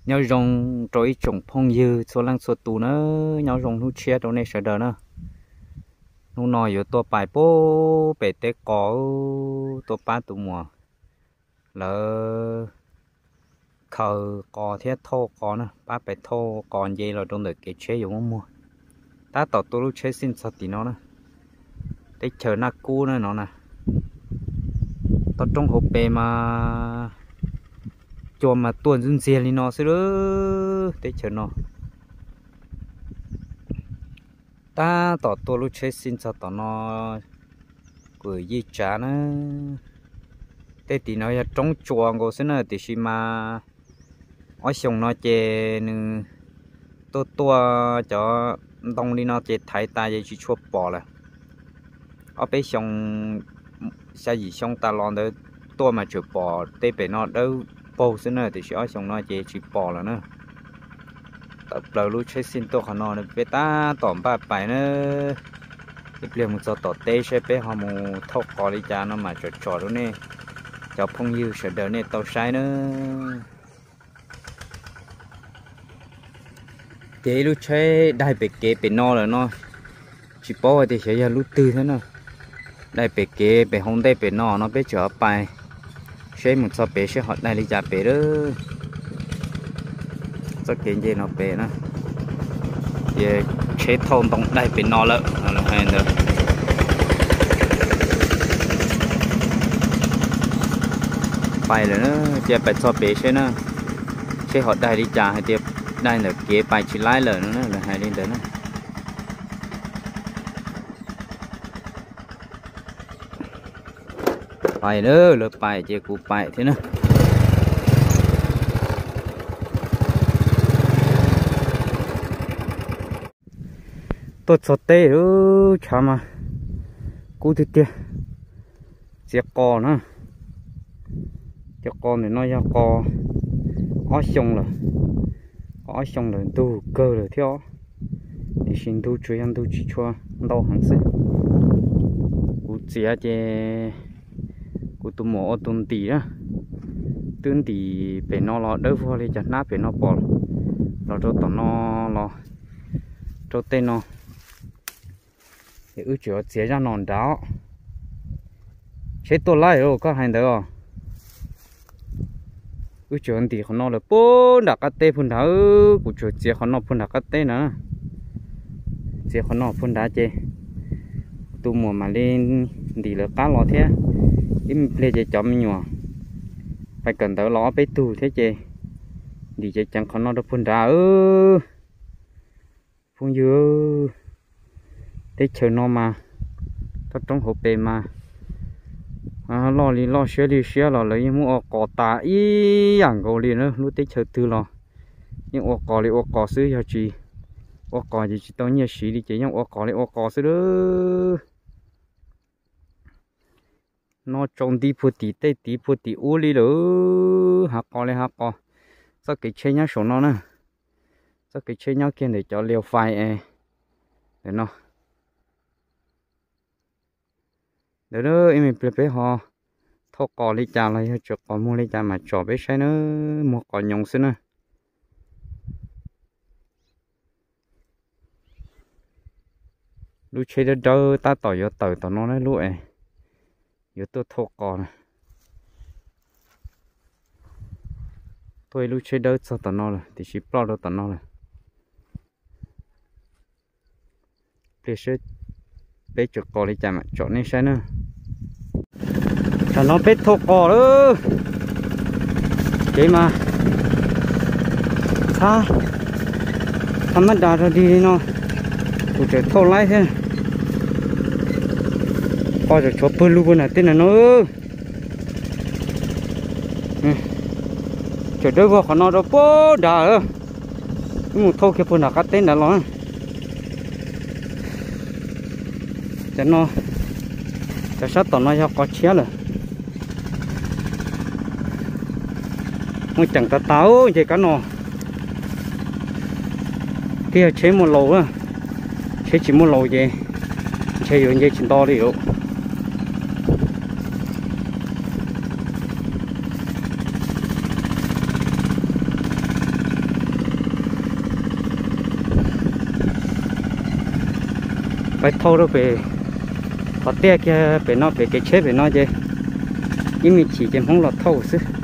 Nyob zoo rau ib tsoom phooj ywg txhua leej txhua tus na, nyob zoo hnub tshiab rau nej sawv daws na. Hnub no yuav tuaj pais pub pem teb qos, tuaj pab tus muam lawv khaws qos thiab thauj qos na, pab pais thauj qos nce los rau ntawm kev tsheb yuav muab muag. Tab tom tua lub tsheb xij txog tim no na, teb chaws Naj Kub na no na. Toj roob hauv pes mas cua mas tuaj ntxub ntxiag li no xwb lub teb chaws no. Tab tom tua lub tsheb xij txog tom no, kuv yij tsav na. Tej tim no yog roob tsua nkaus xwb na, tiam sis mas ob xyoos no ces nws tuaj tuaj cov ntoo li no ces thaiv tas ces tsis tshua pom lawm. Ob peb xyoo, xya yim xyoo tas los ntawd tuaj mas tsuas pom tej pem no dawb paug xwb na, tiam sis ob xyoos no ces tsis pom lawm na. Tawm plaws lub tsheb xij tuaj qhov no peb tab tom npaj pais na. Ib pliag mus txog tom teb saib peb ho mus thauj qos li cas no mas tsom tsom rau nej cov phooj ywg sawv daws nej tau saib na. Ces ib lub tsheb daig pem kev pem no lawm no, tsis paub hais tias xyov yog lub twg thiab na. Daig pem kev pem hauv ntej pem no no peb tseem pais seb mus txog pem seb ho daig li cas pem lawm. Txoj kev nce no pem na, ces tsheb thauj ntoo daig pem no lawm no lawv hais ntawd. Pais lawm na, cia pais txog pem seb na, seb ho daig li cas, hais tias daig ntawm kev pais tsis laib lawm no na, lawv hais li ntawd na. Pais lawm, lawv pais ces kuv pais thiab na. Tuaj txog teb, tshav mas kub tiag tiag. Txiav qos na, cov qos ntawm no yog qos ob xyoo lawm, qos ob xyoo lawm ntug kawg lawm thiab os, tiam sis ntug tsuas yog ntug tsis tshua ntau heev xwb. Kuv txiav ces kuv tus muam ua tus ntim na, twb ntim pem no los dawb vog li cov hnab pem no pom los rau tom no los rau tej no. Es wb tseem txiav zaj no nrad, tsheb tuaj laij koj hais ntawd os. Wb tseem ntim qhov no lawm puag nram qab teb puag nrad, kuv tseem txiav qhov no puag nram qab teb na. Txiav qhov no puag nrad ces tus muam mam li ntim lawv qab los thiab. Ib me pliag ces cov me nyuam pais kawm ntawv los ob peb tug thiab ces ntim ceev ceev qhov no rau puag nrad. Phooj ywg, teb chaws no mas, toj roob hauv pes mas loj li loj siab li siab los lawv yeej muab ua qos tas ib yam nkaus li na. Lub teb chaws twg los yeej ua qos li ua qos xwb, yog tsis ua qos ces tsis tau nyiaj siv li ces yeej ua qos li ua qos xwb lawm. No tsaus nti puag tim tej tid puag tim ub li lawm, hav qos li hav qos. Txoj kev tsheb nyob saum no na, txoj kev tsheb nyob kiag ntawm cov liaus fais es ntawm no. Ntawd ib me pliag peb ho thauj qos li cas los yog tseem qos muag li cas mas tsom peb saib na, muag qos nyoos xwb na. Lub tsheb dawb dawb tab tom yuav tawm tom no na, lub es yuav tuaj thauj qos na. Tuaj ib lub tsheb dawb txog tom no lawm, tiam sis ploj rau tom no lawm. Pliag seb peb tseem qos li cas mam tsom nej saib na. Tam no peb thauj qos lawm, kev mas txhab, txhab mab das rog dig li no, kuv tseem thauj laib thiab. Qos tseem tshuav pawg lug puag nram tej nram no. Tseem dawb vog qhov no rau puag nrad. Wb mus thauj kiag puag nram qab teb nrad los. Cov no, cov sab tom no yog qos tshiab lawm. Muaj ceem tas tas nce kab no. Twb yog tsheb muaj laus, tsheb tsis muaj laus ces ntshe yuav nce tsis nto li lauj. Pais thauj rau pem qhov tiaj kiag pem no, pem kev tsheb pem no ces ib me chim ces Hmoob los thauj xwb.